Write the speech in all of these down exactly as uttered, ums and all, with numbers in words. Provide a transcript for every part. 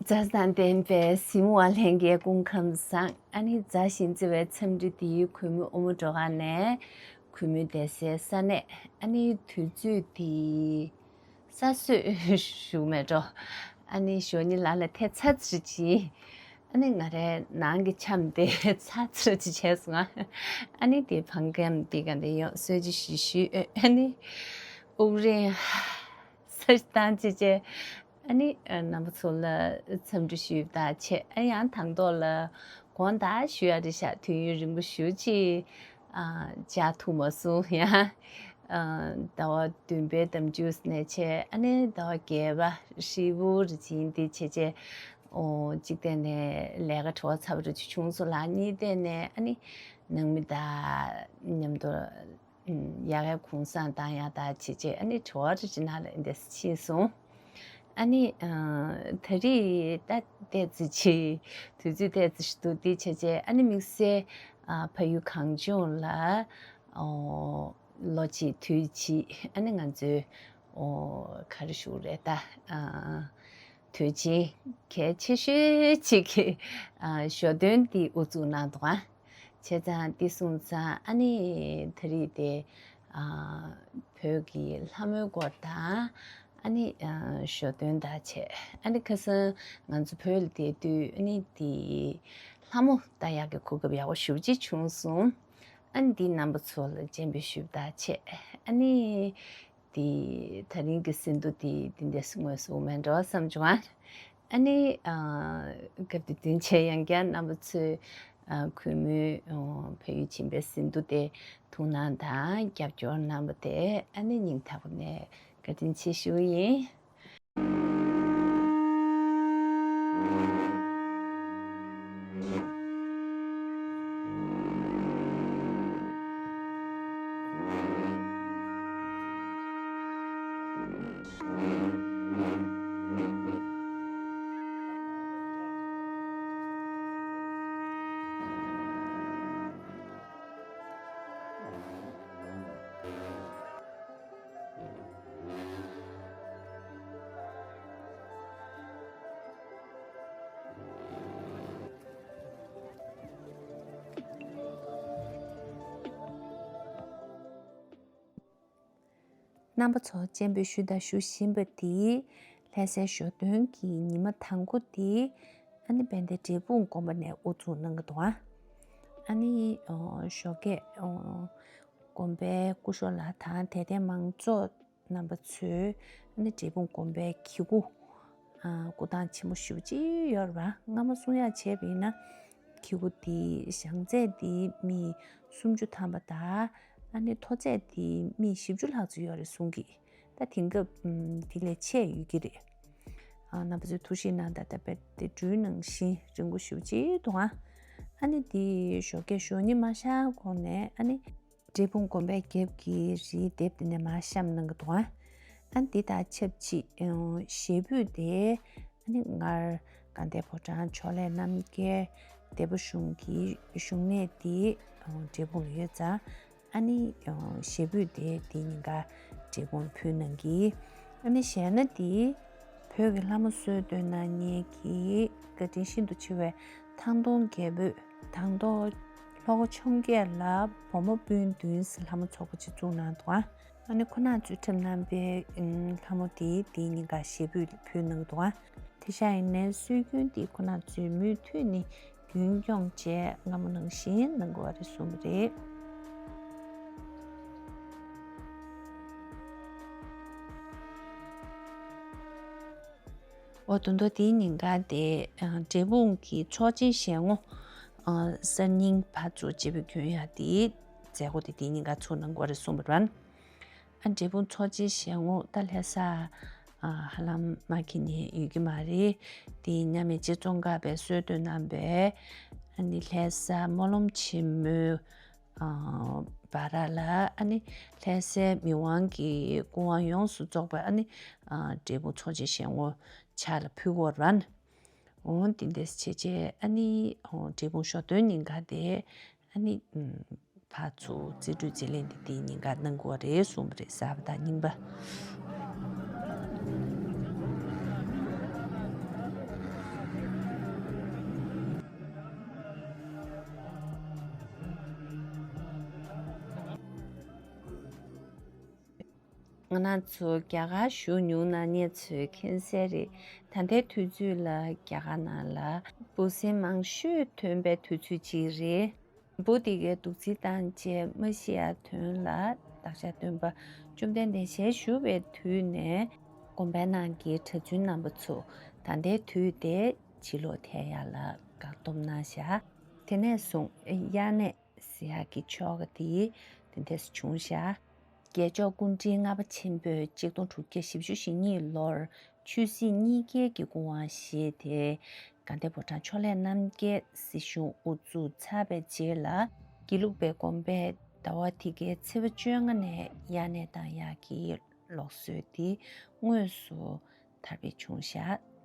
མཛའ་དང་ལྡན་པའི་གཟིགས་མོ་བ་ལྷན་རྒྱས་སྐུ་ཁམས་བཟང་། ཨ་ནི་མཛའ་ཞིང་བརྩེ་བའི་འཚམས་འདྲི་འདི་གུས་མོ་ཨོ་མོ་སྒྲོལ་དཀར་ནས་གུས་མོ་བསྡད་སའི་ས་གནས། ཨ་ནི་དུས་ཚོད་འདི་ས་སྲོད་ཞུ་མེད་འགྲོ། ཨ་ནི་ཞོགས་ཉི་ལ་ལ་ཐལ་ཚར་ཙམ་ཅིག་ཨ་ནི་ང་རའི་ནང་གི་འཆམ་དེ་ཚར་ཙམ་ཅིག་བྱས་སོང་ང་། ཨ་ནི་དེ་ཕང་ཀེམ་དེ་ག་འདི་ཡོང་གསོལ་ཇ་ཞུ་ཞུ། ཨ་ནི་དབུགས་རིང་ས་ཞིག་བཏང་ཅིག་བྱས། ཨ་ནི་རྣམ་པ་ཚོ་ལ་འཚམས་འདྲི་ཞུས་པ་དང་ཆེད། ཨ་ཡང་དང་ཐོག་ལ་དགོངས་དག་ཞུ་ཡ་རེད་ཤག་དུས་ཡུན་རིང་པོ་ཞེ་ཅིག་ཨ་བཅར་ཐུབ་མ་སོང་། ཡང་ཨ་ཟླ་བ་བདུན་པའི་ཟླ་མཇུག་ནས་བྱས། ཨ་ནི་ཟླ་བ་བརྒྱད་པ་ཧྲིལ་པོ་རེ་ཕྱིན་དེ་བྱས་བྱས། ཨོ་གཅིག་བལྟས་ནས་ལས་ཀ་བྲེལ་བ་ཚ་པོ་རེ་ཅིག་བྱུང་སོང་ལ། གཉིས་བལྟས་ནས་ཨ་ནི་ནང་མི་དང་མཉམ་དུ་ཡ་གའི་གུང་སེང་བཏང་ཡག་དང་བྱས་བྱས། ཨ་ནི་བྲེལ་བ་རེ་ཅིག་ནང་ལ་འདི་འདྲ་ཕྱིན་སོང་། ཨ་ནི་ཨ་ད་རེས་ད་ཏོག་ཙམ་ཅིག་དུས་ཚོད་ཏོག་ཙམ་ཞིག་འདུག་འདི་བྱས་བྱས། ཨ་ནི་དམིགས་བསལ་ཨ་ཕ་ཡུལ་གངས་ལྗོངས་ལ་ཨོ་ལོ་གཅིག་དུས་གཅིག་ཨ་ནི་ང་ཚོའི་ཨོ་ག་རེ་ཞུ་དགོས་རེད་ད། ཨ་དུས་ཆེན་གལ་ཆེ་ཤོས་གཅིག་གི་ཨ་ཞོ་སྟོན་འདི་དབུ་འཛུགས་གནང་འདུག་ཨ། བྱས་ཙང་འདི་སོང་ཙང་ཨ་ནི་ད་རེས་དེ་ཨ་བོད་ཀྱི་ལྷ་མོའི་སྐོར་དང་། ཨ་ནི་ཨ་ཞོ་སྟོན་དང་བྱས། ཨ་ནི་ཁ་སང་ང་ཚོ་བོད་ལ་བསྡད་དུས་ཨ་ནི་དེ་ལྷ་མོ་ལྟ་ཡག་གི་གོ་སྐབས་ཡག་པོ་ཞེ་པོ་ཅིག་བྱུང་སོང་། ཨ་ནི་འདི་རྣམ་པ་ཚོ་ལ་སྤྱན་འབུལ་ཞུས་པ་དང་བྱས། ཨ་ནི་དེ་ད་རིང་གི་ཟིན་ཐོ་དེ་འདི་འདྲ་ཞིག་དངོས་སུ་མེད་འགྲོ་བསམ་བྱུང་ཨ། ཨ་ནི་ཨ་སྐབས་དེ་དུས་ཆེན་ཡང་བསྐྱར་རྣམ་པ་ཚོས་ཨ་གུས་མོའི་ཨ་བལ་ཡུལ་ཕྱིན་པའི་ཟིན་ཐོ་དེ་ཐུགས་སྣང་དང་རྒྱབ་སྐྱོར་གནང་བ་དེ་ཨ་ནི་སྙིང་ཐག་པ་ནས་བཀའ་དྲིན་ཆེ་ཞུ་གི་ཡིན། རྣམ་པ་ཚོ་སྤྱན་འབུལ་ཞུས་དང་ཞུ་བཞིན་པ་དེ་ལྷ་སའི་ཞོ་སྟོན་གྱི་ཉི་མ་དང་པོ་དེ་ཨ་ནི་དཔལ་ལྡན་འབྲས་སྤུངས་དགོན་པ་ནས་དབུ་འཛུགས་གནང་གི་འདུག་ཨ། ཨ་ནི་ཞོགས་ཀས་དགོན་པའི་སྐུ་ཞབས་ལགས་དང་དད་ལྡན་མང་ཚོགས་རྣམ་པ་ཚོས་ཨ་ནི་འབྲས་སྤུངས་དགོན་པའི་གི་གུ་ཨ་སྐུ་ཐང་ཆེན་པོ་ཞེ་པོ་ཅིག་ཡོད་རེད་པ། སྔ་མོ་གསུང་ཡག་བྱས་པ་ཡིན་ན་གི་གུ་དེ་བཞེངས་ཚད་དེ་སྨི་སུམ་ཅུ་ཐམ་པ་དང་། ཨ་ནི་མཐོ་ཚད་དེ་སྨི་བཞི་བཅུ་ལྷག་ཙམ་ཡོད་རེད་གསུང་གི། ད་དེང་སྐབས་ཨམ་དེ་ལས་ཆེ་ཡོད་ཀྱི་རེད། ཨ་རྣམ་པ་ཚོས་ཐུགས་ཞིབ་གནང་དང་། ད་དཔེ་དེ་འགྲུལ་ནང་བཞིན་རིང་པོ་ཞེ་པོ་ཅིག་འདུག་ཨ། ཨ་ནི་དེ་ཞོགས་ཀས་ཞོགས་ཉི་མ་ཤར་གོང་ནས་ཨ་ནི་འབྲས་སྤུངས་དགོན་པའི་རྒྱབ་ཀྱི་རིའི་ལྡེབས་དེ་ནས་མར་བཤམས་གནང་གི་འདུག་ཨ། ཨ་ནི་དེ་དང་ཆབས་ཅིག་ཨ་གཞས་འབུལ་དེ་ཨ་ནི་སྔར་དགའ་ལྡན་ཕོ་བྲང་ཕྱོགས་ལས་རྣམ་རྒྱལ་སྡེ་པ་གཞུང་གི་བཞུགས་གནས་དེ་ཨ་འབྲས་སྤུངས་ལ་ཡོད་ཙང་། ཨ་ནི་ཨ་གཞས་འབུལ་དེ་དེ་ཉིན་ཀ་འབྲས་སྤུངས་ལ་ཕུལ་གནང་གི། ཨ་ནི་གཞས་སྣ་དེ་བོད་ཀྱི་ལྷ་མོ་གསོལ་སྟོན་གནང་མཁན་གྱི་བཀའ་དྲིན་ཤིན་ཏུ་ཆེ་བའི་ཐང་སྟོང་རྒྱལ་པོས་དང་ཐོག་ལྷོ་སྒོ་འཕྱོངས་རྒྱས་ལ་བུ་མོ་སྤུན་བདུན་ཟེར་ལྷ་མོ་ཚོགས་པ་ཅིག་བཙུགས་གནང་འདུག་ཨ། ཨ་ནི་ཁོ་ན་ཚོས་འཁྲབ་གནང་པའི་ཨམ་ལྷ་མོ་དེ་དེ་ཉིན་ཀ་གཞས་འབུལ་ཕུལ་གནང་གི་འདུག་ཨ། དེ་ཤ་ཡིན་ནའི་སྲོལ་རྒྱུན་དེ་ཁོ་ན་ཚོས་མུ་མཐུད་ནས་རྒྱུན་སྐྱོང་བྱས་སྔ་མོ་ནང་བཞིན་གནང་དགོས་པ་རེད་གསུངས་པ་རེད། འོ་དོན་དུ་དེའི་ཉིན་ཀ་དེ་ཨ་འབྲས་སྤུངས་ཀྱི་ཚོགས་ཆེན་ཞལ་ངོ་ཨ་གསར་རྙིང་ཕར་ཚུར་བྱེད་པའི་རྒྱུན་ཡ་དེའི་མཛད་སྒོ་དེ་དེའི་ཉིན་ཀ་ཚུགས་གནང་དགོས་རེད་གསུངས་པ་རེད། ཨ་འབྲས་སྤུངས་ཚོགས་ཆེན་ཞལ་ངོ་ད་ལྷ་ས་ཨ་ཧ་ལམ་མ་ཁི་ནས་ཡོད་ཀྱི་མ་རེད། དེ་མཉམ་མེད་རྗེ་ཙོང་ཁ་པས་གསོལ་སྟོན་གནང་པའི་ཨ་ནི་ལྷ་ས་སྨོན་ལམ་ཆེན་མོའི་ཨ་བར་ལ་ཨ་ནི་ལྷ་སའི་མི་དབང་གི་སྐུ་དབང་ཡོངས་སུ་རྫོགས་པ་ཨ་ནི་ཨ་འབྲས་སྤུངས་ཚོགས་ཆེན་ཞལ་ངོ་ཕྱག་ལ་ཕུལ་དགོས་རེད། འོ་དེ་འདྲ་བྱས་བྱས་ཨ་ནི་འོ་འབྲས་སྤུངས་ཞོ་སྟོན་ཉིན་ཀ་དེ་ཨ་ནི་ཕར་ཚུར་རྩིས་སྤྲོད་རྩིས་ལེན་དེ་དེའི་ཉིན་ཀ་གནང་དགོས་རེད་གསུངས་པ་རེད། གསར་པ་དང་རྙིང་པ། ང་རང་ཚོ་རྒྱ་གར་བཞུགས་མྱོང་མཁན་ཚོས་མཁྱེན་གསལ་རེད། ད་ལྟའི་དུས་ཚོད་ལ་རྒྱ་གར་ནང་ལ་འབུ་སྲིན་མང་ཤོས་ཐོན་པའི་དུས་ཚོད་ཅིག་རེད། འབུ་དེ་གའི་བདུད་རྩི་བཏང་བྱས་མ་ཤི་ཡ་དོན་ལ་བདག་ཅག་སྟོན་པ་བཅོམ་ལྡན་འདས་ཞལ་བཞུགས་པའི་དུས་ནས་དགོན་པའི་ནང་གི་གྲྭ་བཙུན་རྣམ་པ་ཚོ་ད་ལྟའི་དུས་དེ་ཕྱི་ལོགས་ཐལ་ཡག་ལ་བཀག་སྡོམ་གནང་བཞག་དེ་ནས་བཟུང་དབྱར་གནས་ཟེར་ཡག་གི་ཆོ་ག་དེ་དེ་འདྲས་བྱུང་བཞག་རྒྱལ་མཆོག་སྐུ་ཕྲེང་ལྔ་པ་ཆེན་པོས་ཆིག་སྟོང་དྲུག་བརྒྱ་བཞི་བཅུ་ཞེ་གཉིས་ལོར་ཆོས་སྲིད་གཉིས་ཀའི་གི་སྐུ་དབང་བཞེས་ཏེ། དགའ་ལྡན་ཕོ་བྲང་ཕྱོགས་ལས་རྣམ་རྒྱལ་སྲིད་གཞུང་དབུ་བཙུགས་ཚར་བའི་རྗེས་ལ། དགེ་ལུགས་པའི་དགོན་པས་ཟླ་བ་དེ་གའི་ཚེས་པ་བཅོ་ལྔ་ནས་དབྱར་གནས་བཏང་ཡག་གི་ལུགས་སྲོལ་དེ་དངོས་སུ་དར་སྤེལ་བྱུང་བཞག་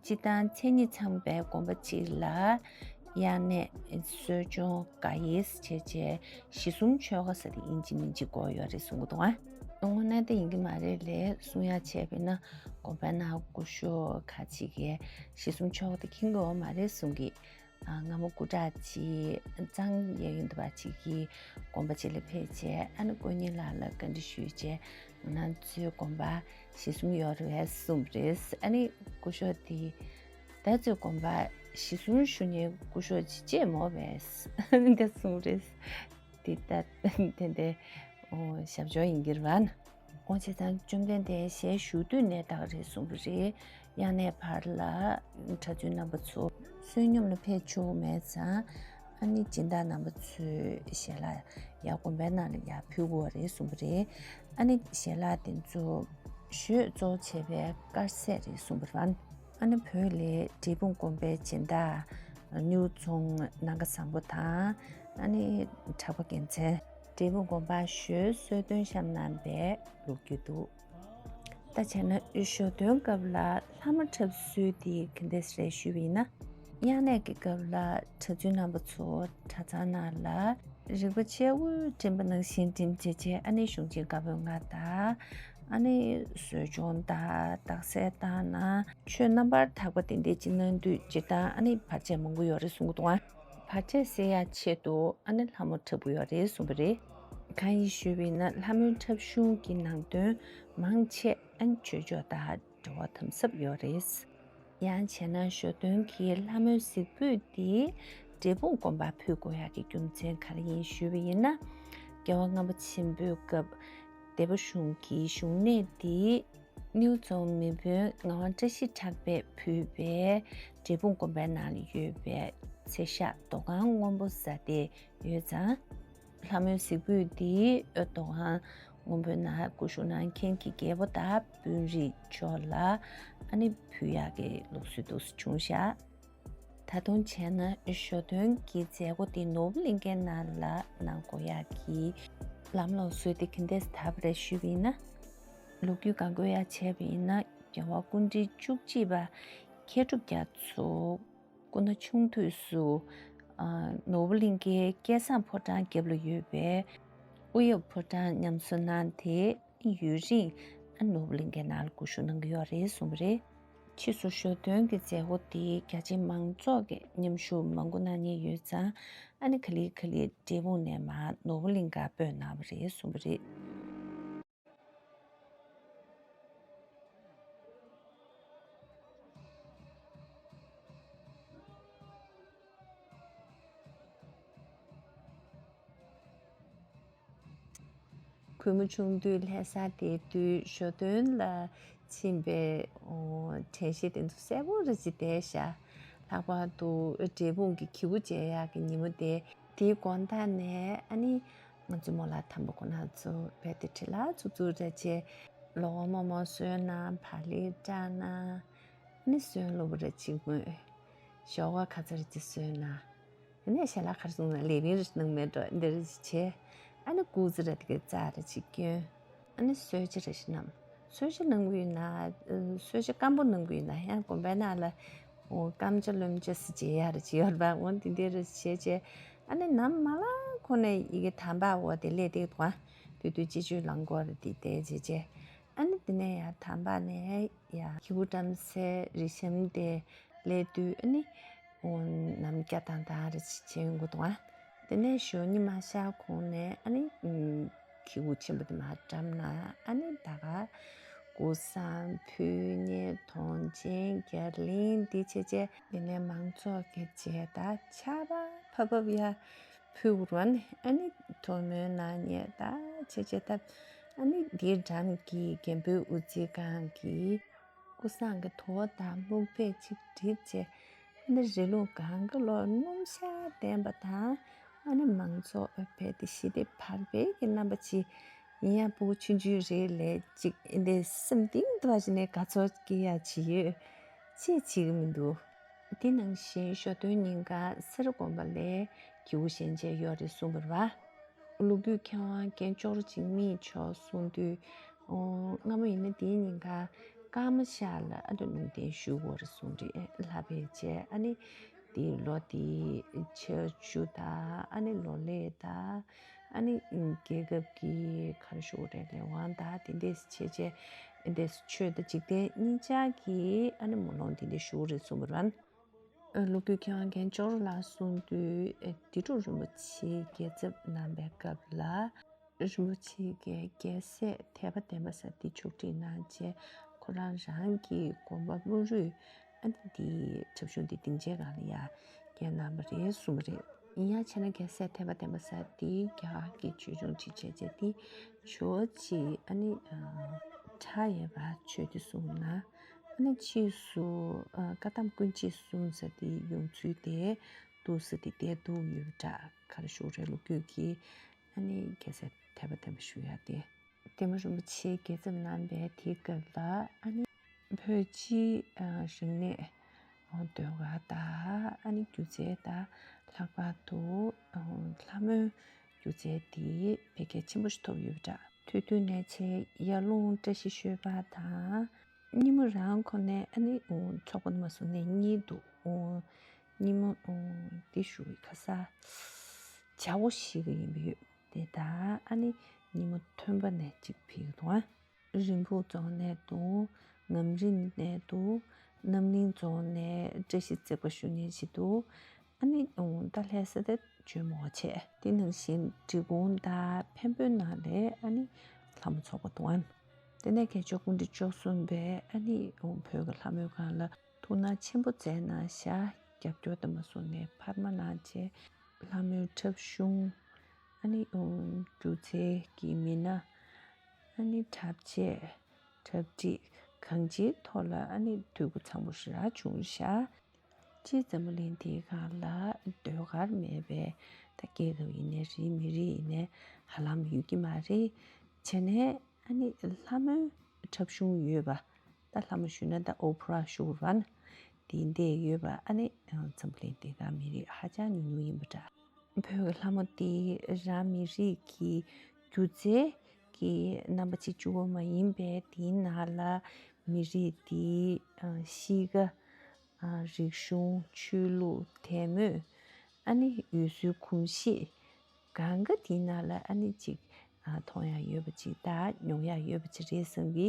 སྤྱིར་བཏང་མཚན་ཉིད་ཚང་བའི་དགོན་པ་གཅིག་ལ་དབྱར་གནས་གསོ་སྦྱོང་དགའ་ཡིས་བྱས་བྱས་ཞི་གསུམ་ཆོ་ག་ཟེར་ཏེ་ཡིན་གཅིག་མིན་གཅིག་དགོས་ཡོད་རེད་གསུང་གི་འདུག་ཨ། དངོས་གནས་དེ་ཡིན་གྱི་མ་རེད་ལས་གསུང་ཡག་བྱས་པས་ན་དགོན་པའི་ནང་སྐུ་ཞབས་ཁ་ཅིག་གིས་ཞི་གསུམ་ཆོ་ག་དེ་མཁྱེན་གྱི་ཡོད་མ་རེད་གསུང་གི། ཨ། སྔ་མོ་སྐུ་དྲག་ཅིག་གཙང་གཡས་གཡོན་དུ་བ་ཅིག་གིས་དགོན་པ་ཅིག་ལ་ཕེབས་བྱས་ཨ་ནི་དཀོན་གཉེར་ལགས་ལ་བཀའ་འདྲི་ཞུས་བྱས་ང་རང་ཚོའི་དགོན་པ་ཞི་གསུམ་ཡོད་རེད་གསུངས་པ་རེད། ཨ་ནི་སྐུ་ཞབས་དེས་ད་ཚོའི་དགོན་པ་ཞི་གསུམ་ཞུ་མཁན་སྐུ་ཞབས་ཅིག་ཅེས་མོ་བས་ཨ་ནི་འདི་གསུངས་པ་རེད། དེ་ལྟ་དེ་འདྲའི་ཞབས་ཞུ་ཡིན་གྱི་རེད་བ། འོ་བྱས་ཙང་བཅོམ་ལྡན་འདས་ཞལ་བཞུགས་དུས་ནས་ད་ག་རེ་གསུངས་པ་རེད། དབྱར་གནས་བར་ལ་གྲྭ་བཙུན་རྣམ་པ་ཚོ་བསོད་སྙོམས་ལ་ཕེབས་ཆོག་མེད་ཙང་ཨ་ནི་སྦྱིན་བདག་རྣམ་པ་ཚོས་ཞལ་ལག་ཡར་དགོན་པའི་ནང་ལ་ཡར་ཕུལ་དགོས་རེད་གསུངས་པ་རེད། ཨ་ནི་ཞལ་ལག་དེ་ཚོ་ཞོལ་གཙོ་བྱས་པའི་དཀར་ཟས་རེད་གསུངས་པ་རེད། ཨ་ནི་བོད་ལ་འབྲས་སྤུངས་དགོན་པའི་སྦྱིན་བདག་སྨྱུག་རྫོང་ནམ་མཁའ་བཟང་པོ་དང་ཨ་ནི་གྲགས་པ་རྒྱལ་མཚན། འབྲས་སྤུངས་དགོན་པར་ཞོལ་གསོལ་སྟོན་བཤམས་གནང་བའི་ལོ་རྒྱུས་འདུག་ད་བྱས་ན་ཞོ་སྟོན་སྐབས་ལ་ལྷ་མོ་འཁྲབ་སྲོལ་དེ་ག་འདྲས་རེད་ཞུས་པ་ཡིན་ན། དབྱར་གནས་ཀྱི་སྐབས་ལ་གྲྭ་བཙུན་རྣམ་པ་ཚོ་གྲྭ་ཚང་ནང་ལ་རིག་པ་བཅས་དབུས་འགྲིམ་པ་ནང་བཞིན་འགྲིམ་བྱས་བྱས་ཨ་ནི་གཞུང་ཆེན་བཀའ་པོད་ལྔ་དང་། ཨ་ནི་གསོ་སྦྱོང་དང་རྟགས་གསལ་བཏང་ན་ཆོས་རྣམ་པར་དག་པ་དེ་འདྲས་ཅིག་གནང་དུས་སྤྱིར་བཏང་ཨ་ནི་བར་ཆད་མང་པོ་ཡོད་རེད་གསུང་གི་འདུག་ཨ། བར་ཆད་སེལ་ཡག་ཆེད་དུ་ཨ་ནི་ལྷ་མོ་འཁྲབ་ཀྱི་ཡོད་རེད་གསུངས་པ་རེད། གང་ཡིན་ཞུས་པ་ཡིན་ན་ལྷ་མོའི་འཁྲབ་གཞུང་གི་ནང་དོན་མང་ཆེ་ཨ་ནི་ཆོས་ཕྱོགས་དང་འབྲེལ་བ་དམ་ཟབ་ཡོད་རེད། ཡང་བྱས་ན་ཞོ་སྟོན་གྱི་ལྷ་མོའི་གཟིགས་ཕུད་འདི་འབྲས་སྤུངས་དགོན་པར་ཕུལ་དགོས་ཡག་གི་རྒྱུ་མཚན་ག་རེ་ཡིན་ཞུས་པ་ཡིན་ན། རྒྱལ་བ་ལྔ་པ་ཆེན་པོའི་སྐབས་སྡེ་པ་གཞུང་གི་གཞུང་གནས་འདི་སྨྱུག་རྫོང་མི་དཔོན་ངག་དབང་བཀྲ་ཤིས་གྲགས་པས་ཕུལ་བའི་འབྲས་སྤུངས་དགོན་པའི་ནང་ལ་ཡོད་པའི་ཚེ་ཤག་རྡོ་ཁང་སྔོན་པོ་ཟེར་དེ་ཡོད་ཙང་། ལྷ་མོའི་གཟིགས་ཕུད་འདི་རྡོ་ཁང་སྔོན་པོའི་ནང་སྐུ་བཞུགས་གནང་མཁན་གྱི་རྒྱལ་པོ་དང་དཔོན་རིགས་མཆོག་ལ་ཨ་ནི་ཕུལ་ཡག་གི་ལུགས་སྲོལ་འདུག་སེ་བྱུང་བཞག་ད་དུང་བྱས་ན་ཞོ་སྟོན་གྱི་མཛད་སྒོ་དེ་ནོར་བུ་གླིང་ཁའི་ནང་ལ་གནང་དགོས་ཡག་གི་ལམ་ལུགས་སྲོལ་དེ་ག་འདྲས་དར་བ་རེད་ཞུས་པ་ཡིན་ན། ལོ་རྒྱུས་གང་དགོས་ཡག་བྱས་པ་ཡིན་ན་རྒྱལ་བ་སྐུ་ཕྲེང་བཅུ་གཅིག་པ་མཁས་གྲུབ་རྒྱ་མཚོ་སྐུ་ན་ཆུང་དུས་སུ་ཨ་ནོར་བུ་གླིང་ཁའི་སྐལ་བཟང་ཕོ་བྲང་རྒྱབ་ལ་ཡོད་པའི་དབུ་གཡབ་ཕོ་བྲང་ཉམས་གསོ་གནང་སྟེ། ཡུན་རིང་ཨ་ནོར་བུ་གླིང་ཁའི་ནང་ལ་སྐུ་བཞུགས་གནང་གི་ཡོད་རེད་གསུངས་པ་རེད། ཕྱིས་སུ་ཞོ་སྟོན་གྱི་མཛད་སྒོ་དེ་རྒྱ་ཆེའི་མང་ཚོགས་ཀྱིས་མཉམ་ཞུགས་མང་པོ་གནང་མཁན་ཡོད་ཙང་ཨ་ནི་ག་ལེ་ག་ལེ་འབྲས་སྤུངས་ནས་མར་ནོར་བུ་གླིང་ཁར་སྤོས་གནང་བ་རེད་གསུངས་པ་རེད། གུས་མོ་ཆུང་དུས་ལྷ་ས་བསྡད་དུས་ཞོ་སྟོན་ལ་ཕྱིན་པའི་དྲན་ཤེས་དེ་ཚོ་གསལ་པོ་རེ་ཅིག་བསྡད་ཤག་ལྷག་པར་དུ་འབྲས་སྤུངས་ཀྱི་གྱེས་པོ་མཇལ་ཡག་གི་ཉིན་མོ་དེ། དེའི་དགོང་དག་ནས་ཨ་ནི་ང་ཚོ་རྨོ་ལགས་དམ་པ་ཁོ་ན་ཚོ་རྦད་དེ་བྲེལ་བ་ཚུབ་ཚུབ་རེ་བྱས། ལོ་འོ་མ་མོ་སོན་ན་བག་ལེབ་བཀྲ་ན་ཨ་ནི་སོན་སློབ་རེ་གཅིག་མོས་ཞོགས་ཀ་ཁ་ཚ་རེ་གཅིག་སོན་ན། དེ་ནས་ཞལ་ལག་ག་རེ་བཟུང་ན་ལས་རིམ་རེ་གནང་མེད་འགྲོ་འདི་རེ་བྱས། ཨ་ནི་སྐུ་ཚེ་ར་དེ་གའི་རྩ་རེ་གཅིག་སྐྱོན། ཨ་ནི་གསོལ་ཇ་རེ་ཞིག་བསྣམས། གསོལ་ཇ་གནང་གི་ཡོད་ན། གསོལ་ཇ་སྐམ་པོ་གནང་གི་ཡོད་ན་ཡང་དགོན་པའི་ནང་ལ་འོ་སྐམ་ཇ་རློན་ཇ་ཟེར་བྱས་ཡར་བྱེད་ཡོད་རེད་པ། འོ་འདི་འདྲ་རེ་བྱས་བྱས། ཨ་ནི་ནམ་མ་ལངས་གོང་ནས་ཡ་གི་དམ་པ་འོ་དེ་སླེབས་བསྡད་འདུག་ཨ། དུས་དུས་སྤྱི་སྤྱོད་རླངས་འཁོར་དེ་དེ་བྱས་བྱས། ཨ་ནི་དེ་ནས་ཡར་དམ་པ་ནས་ཡར་ཁྱི་གུ་བཀྲམ་སའི་རི་གཤམ་དེ་སླེབས་དུས། ཨ་ནི་འོ་ནམ་སྐྱ་ཐང་ཐང་རེ་བྱས་ཡོང་གི་འདུག་ཨ། དེ་ནས་ཞོགས་ཉི་མ་ཤར་གོང་ནས་ཨ་ནི་ཁྱི་གུ་ཆེན་པོ་དེ་མར་བཀྲམ་ན། ཨ་ནི་ད་ག་ཀུ་སང་ཕུ་ནེ་དོན་ཆེན་རྒྱ་གླིང་འདི་བྱས་བྱས། དེ་ནས་མང་ཚོགས་ཀྱི་རྗེས་ད་ཆར་པ་ཕབ་ཕབ་ཡ་ཕུལ་དགོས་རེད་པ། ཨ་ནི་ཐོག་མའི་ནང་ནས་ད་བྱས་བྱས་ད། ཨ་ནི་འདིའི་འགྲམ་གྱི་རྒན་པོའི་དབུ་རྩེ་སྒང་གི་ཀུ་སང་གི་དོ་དང་སྨུག་པས་ཅིག་བསྒྲིབས་བྱས། ཨ་ནི་རི་ལུང་སྒང་གི་ལོགས་སྣུམ་ཤ་ལྡན་པ་དང་། ཨ་ནི་མང་ཚོགས་ཨོ་བས་དེ་ཞི་བདེ་བར་པའི་གི་རྣམ་པ་ཅིག་ཡིན་ཡང་སྤུ་གུ་ཆུང་ཆུང་རེ་ལས་ཅིག་འདི་སེམས་གཏིང་དུ་བ་ཞིག་ནས་དགའ་ཚོར་སྐྱེ་ཡ་ཅིག་ཡོད། ཅེས་བྱེད་ཀྱི་མི་འདུག་དེ་ནང་བཞིན་ཞོ་སྟོན་ཉིན་ཀ་སེ་ར་དགོན་པ་ལ་ཁྱི་གུ་ཞལ་མཇལ་ཡོད་རེད་གསུངས་པ་རེད་པ། ལོ་རྒྱུས་མཁས་དབང་རྒན་ཅོག་རོ་འཇིགས་མེད་མཆོག་གསུངས་དུས། ཨོ་སྔ་མོ་ཡིན་ན་དེའི་ཉིན་ཀ་ཀརྨ་ཤར་ལ་ཨ་ནི་ལུང་བསྟན་ཞུ་དགོས་རེད་གསུངས་རེད། ལྷ་པའི་རྗེ་ཨ་ནི་དེའི་ལོ་དེའི་ཆར་ཆུ་དང་ཨ་ནི་ལོ་ལེགས་དང་། ཨ་ནི་རྒྱལ་ཁབ་ཀྱི་ག་རེ་ཞུ་དགོས་རེད། ལས་དབང་དང་དེ་འདྲས་བྱས་བྱས། འདི་འདྲས་ཆོས་དང་འཇིག་རྟེན་གཉིས་ཆར་གྱི་ཨ་ནི་སྨོན་ལམ་དེ་འདྲས་ཞུ་དགོས་རེད་གསུངས་པ་རེད་པ། ལོ་རྒྱུས་མཁས་དབང་རྒན་ཅོག་རོ་ལགས་གསུངས་དུས། ཨེ་དེ་འབྲུག་རིན་པོ་ཆེའི་རྒྱལ་ཚབ་གནང་པའི་སྐབས་ལ། རིན་པོ་ཆེ་གིས་རྒྱལ་སྲས་ཐེག་པ་བདེན་པ་ཟེར་དེ་ཕྱོགས་སྒྲིག་གནང་བྱས། ཁོ་རང་རང་གི་དགོན་པ་དམུ་རུས་ཨ་ནི་དེའི་འཁྲབ་གཞུང་དེ་སྡིངས་ཆའི་སྒང་ལ་ཡར་བསྐྱལ་གནང་བ་རེད་གསུངས་པ་རེད། ཡིན་ཡང་བྱས་ན་རྒྱལ་སྲས་ཐེག་པ་བདེན་པ་ཟེར་དེ་རྒྱ་གར་གྱི་ཆོས་སྐྱོང་ཅིག་བྱས་བྱས། དེ་ཇོ་བོ་རྗེ་ཨ་ནི་ཁྲ་ཡི་བ་ཆོས་དེ་གསུངས་ན། ཨ་ནི་ཕྱིས་སུ་ཨ་བཀའ་གདམས་ཀུན་བྱེད་གསུམ་ཟེར་དེ་ཡོང་ཚུལ་དེ་འདུག་ཟེར་དེ་བསྡད་འདུག་ཡོད་པ་འདྲ། ག་རེ་ཞུ་དགོས་རེད། ལོ་རྒྱུས་ཀྱི་ཨ་ནི་རྒྱལ་སྲས་ཐེག་པ་བདེན་པ་ཞུ་ཡ་དེ། དེ་མ་རིན་པོ་ཆེའི་རྒྱལ་ཚབ་གནང་པའི་དེའི་སྐབས་ལ་ཨ་ནི་བོད་སྤྱིའི་ཨ་རིག་གནས་ཨ་ཟློས་གར་དང་ཨ་ནི་སྒྱུ་རྩལ་དང་། ལྷག་པར་དུ་ཨ་ལྷ་མོའི་སྒྱུ་རྩལ་དེ་འཕེལ་རྒྱས་ཆེན་པོ་ཞིག་ཐོབ་ཡོད་པ་འདྲ། ཐོས་དུས་ནས་བྱས་ཡར་ཀླུང་བཀྲ་ཤིས་ཤོད་པ་དང་། ཉིན་མོ་རང་ཁོ་ནས་ཨ་ནི་ཚོགས་པ་ནས་མར་བཟུང་ནས་གཉིད་འདུག་ཉིན་མོ་འདི་ཞུ་བའི་ཁ་ས་བྱ་བོ་ཞིག་ཡིན་པ་ཡོད། དེ་དག་ཨ་ནི་ཉིན་མོ་ཐོན་པ་ནས་ཅིག་ཕེབས་འདུག་ཨ། རིན་སྤུངས་རྫོང་ནས་འདུག་རྔམ་རིང་ནས་འདུག་རྣམ་གླིང་རྫོང་ནས་བཀྲ་ཤིས་རྩེག་པ་ཞུ་མཁན་ཞིག་འདུག་ཨ་ནི་ད་ལྷ་ས་དེ་བྱོན་མོ་བྱས། དེ་ནང་བཞིན་འབྲི་གུང་དང་འཕན་པོའི་ནང་ལ་ཨ་ནི་ལྷ་མོ་ཚོགས་པ་འདུག་ཨ། དེ་ནས་རྒྱལ་མཆོག་སྐུ་ཕྲེང་བཅུ་གསུམ་པས་ཨ་ནི་བོད་ཀྱི་ལྷ་མོའི་སྒང་ལ་ཐུགས་སྣང་ཆེན་པོ་མཛད་གནང་ཤག་རྒྱབ་སྐྱོར་དང་མ་སོང་ནས་འཕར་མ་གནང་བྱས། ལྷ་མོའི་འཁྲབ་གཞུང་ཨ་ནི་སྒྱུ་རྩལ་གྱི་མི་སྣ་ཨ་ནི་འཁྲབ་ཆས་འཁྲབ་ཁྲིད་གང་ཅིའི་ཐོག་ལ་ཨ་ནི་འཐུས་སྒོ་ཚང་པོ་ཞེ་དྲག་བྱུང་ཤག་སྤྱིར་འཛམ་བུ་གླིང་འདིའི་སྒང་ལ་ཟློས་གར་མེད་པའི་ད་རྒྱལ་ཁབ་ཡིན་ནའི་རེད། མི་རིགས་ཡིན་ནའི་ཧ་ལམ་ཡོད་ཀྱི་མ་རེད། བྱས་ནས་ཨ་ནི་ལྷ་མོའི་འཁྲབ་གཞུང་ཡོད་པ། ད་ལྷ་མོ་ཞུས་ན་ད་ཨོ་པེ་ར་ཞུ་དགོས་རེད་པ། དེ་འདྲ་ཡོད་པ་ཨ་ནི་འཛམ་བུ་གླིང་འདིའི་སྒང་མི་རིགས་ཧ་ཅང་ཉུང་ཉུང་ཡིན་པ་འདྲ། བོད་ཀྱི་ལྷ་མོ་དེ་རང་མི་རིགས་ཀྱི་སྒྱུ་རྩལ་གྱི་རྣམ་པ་གཅིག་གཅིག་པོ་མ་ཡིན་པའི་དེའི་ནང་ལ་མི་རིགས་དེའི་ཨ་གཤིས་ཀ་ཨ་རིག་གཞུང་ཆོས་ལུགས་དད་མོས་ཨ་ནི་འོད་ཟེར་གོམས་གཤིས་གང་ག་དེའི་ནང་ལ་ཨ་ནི་ཅིག་ཨ་མཐོང་ཡག་ཡོད་པ་ཅིག་དང་མྱོང་ཡག་ཡོད་པ་ཅིག་རེད་བསམ་གི།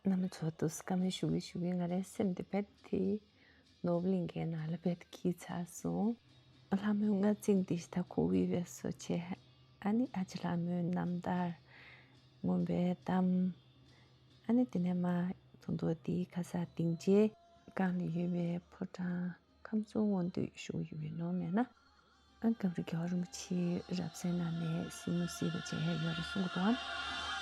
རྣམ་པ་ཚོ་ཐུགས་རྗེ་ཆེ། བཀའ་མོལ་ཞུ་གི་ཞུ་གི་ང་རའི་སེམས་དེ་རྦད་དེ་ནོར་བུ་གླིང་གའི་ནང་ལ་རྦད་དེ་འཁྱིལ་ཚར་སོང་། ལྷ་མོའི་རྔ་རྫིང་འདི་ཞིག་ད་གོ་གི་ཡོད་པའི་བཟོ་བྱས། ཨ་ནི་ཨ་ཅེ་ལྷ་མོའི་རྣམ་ཐར། མངོན་པའི་གཏམ། ཨ་ནི་དེ་ནས་མར་ད་དུང་དེའི་ཁ་ས་སྡིངས་ཆའི་སྒང་ལ་ཡོད་པའི་ཕོ་བྲང་ཁམས་གསུམ་མངོན་བསྟོད་ཞུ་གི་ཡོད་པའི་ནོར་མེད་ན། ཨ་སྐབས་རེ་རྒྱལ་བ་རིན་པོ་ཆེའི་རབ་གསལ་ནང་ནས་སྲིང་མོ་གཟིགས་པ་བྱས་ཡོད་རེད་གསུང་གི་འདུག་ཨང་།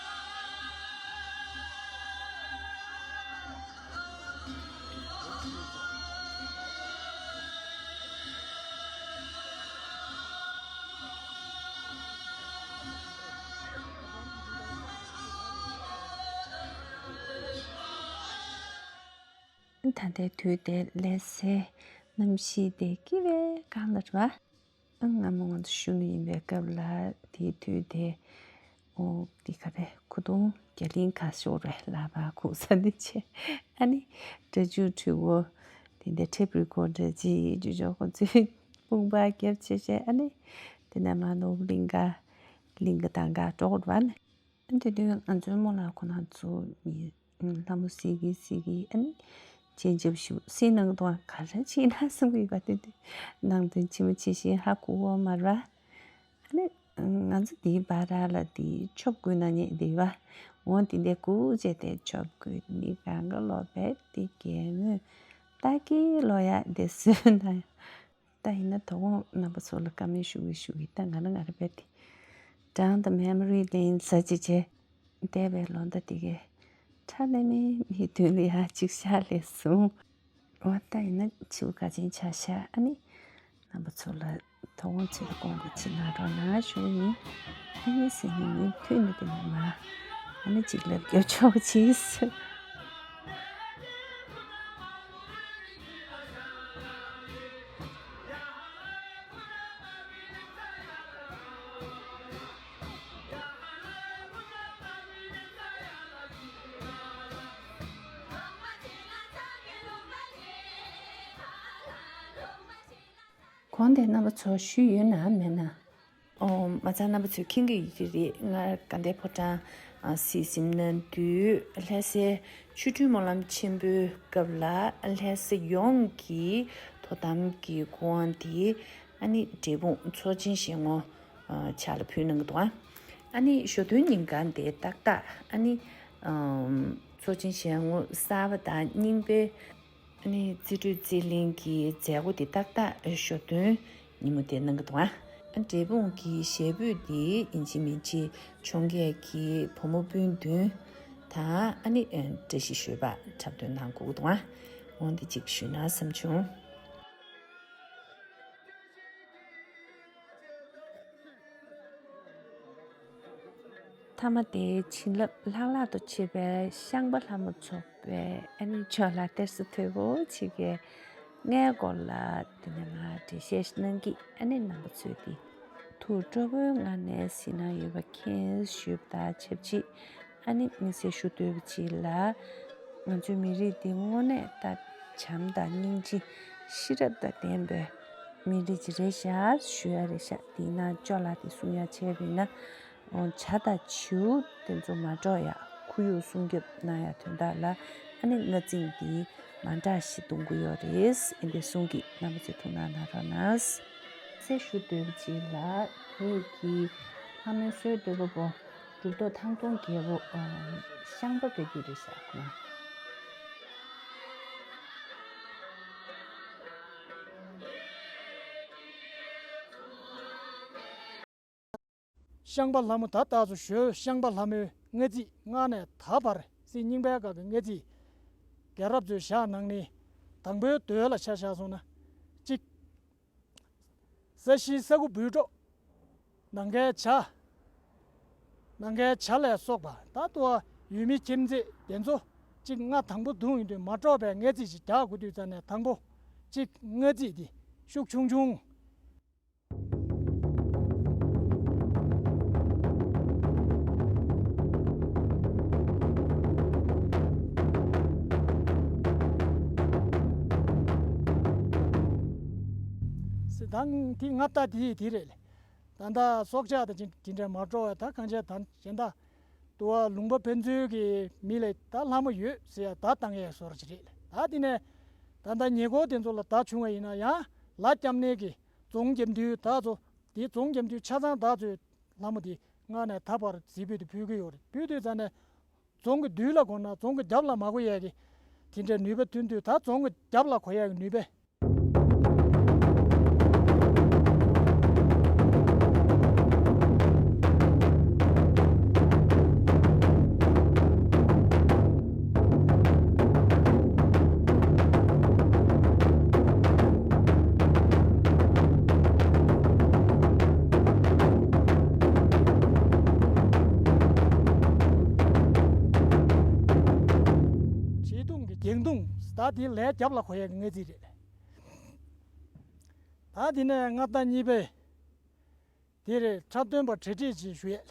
ད་ལྟའི་དུས་དེ་ལྷ་སའི་གནམ་གཤིས་དེ་སྐྱིད་པའི་སྒང་ལ་རེད་པ། སྔ་མོ་ང་ཚོ་ཤུལ་ལུས་ཡིན་པའི་སྐབས་ལ་དེའི་དུས་དེ་ འོ་དེ་ག་རེ་ཁུ་ཏུང་རྒྱ་གླིང་ཁ་ཤོར་རེད་ལབ་པ་ཁུག་ས་འདི་བྱས། ཨ་ནི་སྒྲ་འཇུག་འཕྲུལ་འཁོར་དེ་འདྲ་ཊེབ་རི་ཀོར་ཌར་ཅིག་འཇུ་ཆོག་ཁོ་ཚོའི་དཔུང་པ་རྒྱབ་བྱས་བྱས། ཨ་ནི་དེ་ནས་མར་ནོར་བུ་གླིང་ག་གླིང་ག་དང་ག་འགྲོ་དགོས་རེད་པ། ཨ་ནི་དེ་དུས་ང་ཚོའི་རྨོ་ལགས་ཁོ་རང་ཚོ་ནི་ལྷ་མོ་གཟིགས་ཀྱིན་གཟིགས་ཀྱིན། ཨ་ནི་སྤྱན་ཆབ་ཞུ་སེ་ནང་དུ་ག་རེ་བྱེད་ན་བསམ་གྱི་ཡོད་པ། དེ་དུས་ནང་དོན་ཇི་མ་ཇི་བཞིན་ཧ་གོ་བ་མ་རེད་པ། ཨ་ནི་ང་ཚོ་དེའི་བར་ལ་དེ་ཆོབ་གུ་ན་ཉེ་དེ་བ། འོ་དེ་འདྲ་གུ་བྱས་ཏེ་ཆོབ་གུ་ནི་གང་ག་ལོ་བས་དེ་གད་མོ་ད་ཀི་ལོ་ཡ་དེ་བཟོས་ན། ད་ཡིན་ན་དོ་དགོང་རྣམ་པ་ཚོ་ལ་བཀའ་མོལ་ཞུ་གི་ཞུ་གི། ད་ང་ལ་ང་རེ་བས་དེ་Down the Memory Lane ཟེར་ཅིག་བྱས། འདས་པའི་ལོ་ཟླ་དེ་གའི་ཁྲ་ལེ་མེ་མིག་མདུན་ལ་ཡ་གཅིག་ཤར་ལས་བཟུང་། འོ་ད་ཡིན་ན་བྱིའུ་དགའ་ཆེན་ཆ་ཤ། ཨ་ནི་རྣམ་པ་ཚོ་ལ་དོ་དགོང་ཚེ་རུ་ཀོང་གི་ཕྱི་ནང་རོགས་གནང་ཞུ་གི་ཡིན། ཨ་ནི་ཟེར་ནས་ངས་མཐུད་ནས་དེ་ནས་མ་ཨ་ནི་གཅིག་ལབ་རྒྱབ་ཆོག་ཅིག་གོང་དེ་རྣམ་པ་ཚོ་ཞུས་ཡོད་ན་མེད་ན། ཨོ་མ་ཚང་རྣམ་པ་ཚོས་མཁྱེན་གྱི་ཡོད་ཀྱི་རེད། ང་དགའ་ལྡན་ཕོ་བྲང་ཨ་གཟིགས་ཟིན་ན་དུས་ལྷ་སའི་ཆོ་འཕྲུལ་སྨོན་ལམ་ཆེན་པོའི་སྐབས་ལ་ལྷ་ས་ཡོངས་ཀྱི་དོ་དམ་གྱི་སྐུ་དབང་དེ་ཨ་ནི་འབྲས་སྤུངས་ཚོགས་ཆེན་ཞལ་ངོ་ཨ་ཕྱག་ལ་ཕུལ་གནང་གི་འདུག་ཨ་ནི་ཞོ་སྟོན་ཉིན་གང་དེ་ཏག་ཏག་ཨ་ནི་ཨམ་ཚོགས་ཆེན་ཞལ་ངོ་གསར་པ་དང་རྙིང་པའི་ཨ་ནི་རྩིས་སྤྲོད་རྩིས་ལེན་གྱི་མཛད་སྒོ་དེ་ཏག་ཏག་ཞོ་སྟོན་ཉིན་མོ་དེ་གནང་གི་འདུག་ཨ། འབྲས་སྤུངས་ཀྱི་ཞལ་འབོད་དེ་ཡིན་གཅིག་མིན་གཅིག་འཁྱོངས་མཁན་གྱི་བུ་མོ་སྤུན་བདུན་དང་ཨ་ནི་བཀྲ་ཤིས་ཞོལ་པ་འཁྲབ་སྟོན་གནང་དགོས་ཀྱི་འདུག་ཨ། འོ་འདི་གཅིག་ཞུས་ན་བསམ་བྱུང་། མཐའ་མ་དེ་བྱིན་རླབས་ལྷག་ལྷག་ཏུ་ཆེ་བའི་ཤངས་པ་ལྷ་མོ་ཚོགས་པའི་ཨ་ནི་ཇོ་ལགས་གཏེར་སྲིད་ཐོས་གོ་ཆེ་གེ་ལྔའི་སྐོར་ལ་དེ་ནས་ང་འགྲེལ་བཤད་གནང་གི། ཨ་ནི་རྣམ་པ་ཚོས་དེ་ཐུགས་སྤྲོ་པོའི་ངང་ནས་གཟིགས་གནང་ཡོད་པ་མཁྱེན་ཞུས་པ་དང་ཆབས་ཅིག་ཨ་ནི་དམིགས་བསལ་ཞུ་འདོད་པ་ཅིག་ལ། ང་ཚོའི་མི་རིགས་འདི་དངོས་གནས་ད་བྱམས་དང་སྙིང་རྗེ་ཤེས་རབ་དང་ལྡན་པའི་མི་རིགས་ཅིག་རེད་ཤག་ཞུ་ཡ་རེད་ཤག་དེས་ན་ཅོ་ལགས་དེ་གསུང་ཡ་བྱས་པ་ཡིན་ན། འོ་བྱ་དང་བྱིའུ་དེ་ཚོ་མ་འགྲོ་ཡ་ཁོར་ཡུག་སྲུང་སྐྱོབ་གནང་ཡ་དོན་དག་ལ་ཨ་ནི་སྔ་རྩིང་འདི་མ་འདྲ་ཞིག་གཏོང་གི་ཡོད་རེད། ཨེ་འདི་གསུང་གི། རྣམ་པ་ཚོས་ཐུགས་སྣང་གནང་རོགས་གནང་། གསལ་ཞུ་འདོད་པ་ཅིག་ལ་བོད་ཀྱི་ལྷ་མོའི་སྲོལ་གཏོད་པ་པོ། གྲུབ་ཐོབ་ཐང་སྟོང་རྒྱལ་པོ་ཨ་ཤངས་པ་བོད་ཀྱི་རེད་ཤག་ཁོང་། ཤངས་པ་ལྷ་མོ་ད་ལྟ་ཚོ་ཞོལ་ཤངས་པ་ལྷ་མོའི་སྔ་རྩིས་སྔར་ནས་ད་བར་སྲིད་རྙིང་པའི་སྐབས་ཀྱི་སྔ་རྩིས་རྒྱལ་རབས་ཚོའི་ཞལ་ནང་ནས་དང་པོའི་མདོ་ལ་ཆ་བཞག་སོང་ན་གཅིག་ས་གཞིའི་ས་ཁུ་འབུས་འགྲོ། ནམ་མཁའི་བྱ། ནམ་མཁའི་བྱ་ལ་སོགས་པ་ད་ལྟ་བ་ཡུལ་མི་ཁྱིམ་མཚེས་དེ་ཚོ་གཅིག་རྔ་དང་པོ་བརྡུངས་ཡོང་དུས་མ་འགྲོགས་པའི་སྔ་རྩིས་ཤིག་རྒྱག་དགོས་དུས་ཙ་ནས་དང་པོ་གཅིག་སྔ་རྩིས་འདི་ཤུགས་ཆུང་ཆུང་། སྲིད་དང་དེ་སྔ་ལྟ་དེ་དེ་རེད། ད་ལྟ་སྲོག་ཆགས་དང་ཅི་དེ་འདྲ་མ་འགྲོ་བས་ད་གང་བྱས་ད་གཞན་དག་ཏུ་བ་ལུང་པ་ཕན་ཚུན་གྱི་མི་ལ་ད་ལྷ་མོ་ཡོད་ཟེར་ཡ་ད་བཏང་ཡས་བཟོ་འདྲ་ཅིག་རེད། ད་དེ་ནས་ད་ལྟ་ཉེ་འཁོར་དེ་ཚོ་ལ་ད་བྱུང་བ་ཡིན་ན་ཡང་ལ་སྐྱབས་གནས་ཀྱི་རྫོང་རྒྱབ་མདུན་ད་ཚོ་དེ་རྫོང་རྒྱབ་མདུན་ཆ་ཚང་ད་ཚོའི་ལྷ་མོ་དེ་སྔར་ནས་ད་བར་རྩིས་འབུལ་དུ་ཕུལ་གྱི་ཡོད་རེད། ཕུལ་དུས་ཙ་ནས་རྫོང་གི་མདུན་ལ་འགོར་ན་རྫོང་གི་རྒྱབ་ལ་མ་འགོར་ཡས་ཀྱི་དེ་འདྲའི་ནུས་པ་ཐོན་དུས་ད་རྫོང་གི་རྒྱབ་ལ་འགོར་ཡས་ཀྱི་ནུས་པ། བྱིས་གདུང་གི་རྒྱང་རྡུང་ད་དེ་ལས་རྒྱབ་ལ་འགོར་ཡས་ཀྱི་སྔ་རྩིས་རེད། ད་དེ་ནས་སྔ་ལྟ་གཉིས་པའི་དེ་རེད། འཁྲབ་སྟོན་པ་གྲ་སྒྲིག་ཅིག་ཞུ་ཡས།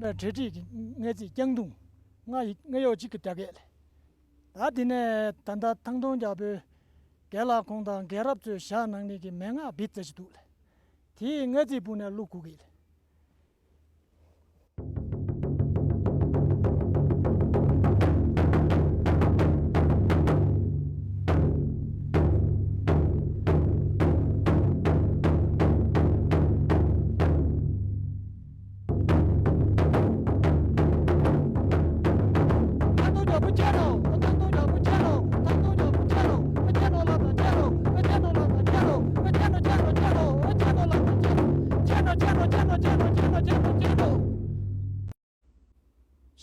པའི་གྲ་སྒྲིག་གི་སྔས་རྩིས་རྐྱང་དུང་ལྔ་ཡི་སྔས་གཡོག་གཅིག་གི་རྒྱ་སྐད་ལས། ད་དེ་ནས་ད་ལྟ་ཐང་སྟོང་རྒྱལ་པོའི་རྒན་ལགས་ཁོང་དང་རྒན་རབས་ཚོས་བཞག་གནང་ནི་གི་མན་ངག་བི་ཙ་ཞིག་འདུག་ལས། དེའི་སྔས་རྩིས་སྤུ་ནས་བླུག་དགོས་ཀྱི་ལས།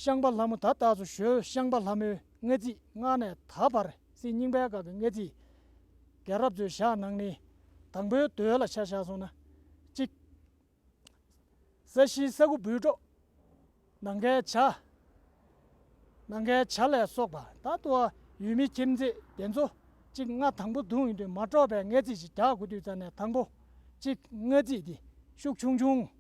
ཤངས་པ་ལྷ་མོ་ད་ལྟ་ཚོ་ཞོལ་ཤངས་པ་ལྷ་མོའི་སྔས་རྩིས་སྔ་ནས་ད་བར་སྲིད་རྙིང་པའི་སྐབས་ཀྱི་སྔས་རྩིས་རྒན་རབས་ཚོས་བཞག་གནང་ནི། དང་པོའི་མདོ་ལ་ཆ་བཞག་སོང་ན། གཅིག་ས་གཞིའི་ས་ཁུ་འབུས་འགྲོ། ནམ་མཁའི་བྱ། ནམ་མཁའི་བྱ་ལ་སོགས་པ་ད་ལྟ་བ་ཡུལ་མི་ཁྱིམ་མཚེས་དེ་ཚོ་གཅིག་སྔ་དང་པོ་དུང་ཡིན་དུས་མ་དཀྲོགས་པའི་སྔས་རྩིས་ཤིག་རྒྱག་དགོས་དུས་ཙ་ནས་དང་པོ་གཅིག་སྔས་རྩིས་འདི་ཤུགས་ཆུང་ཆུང་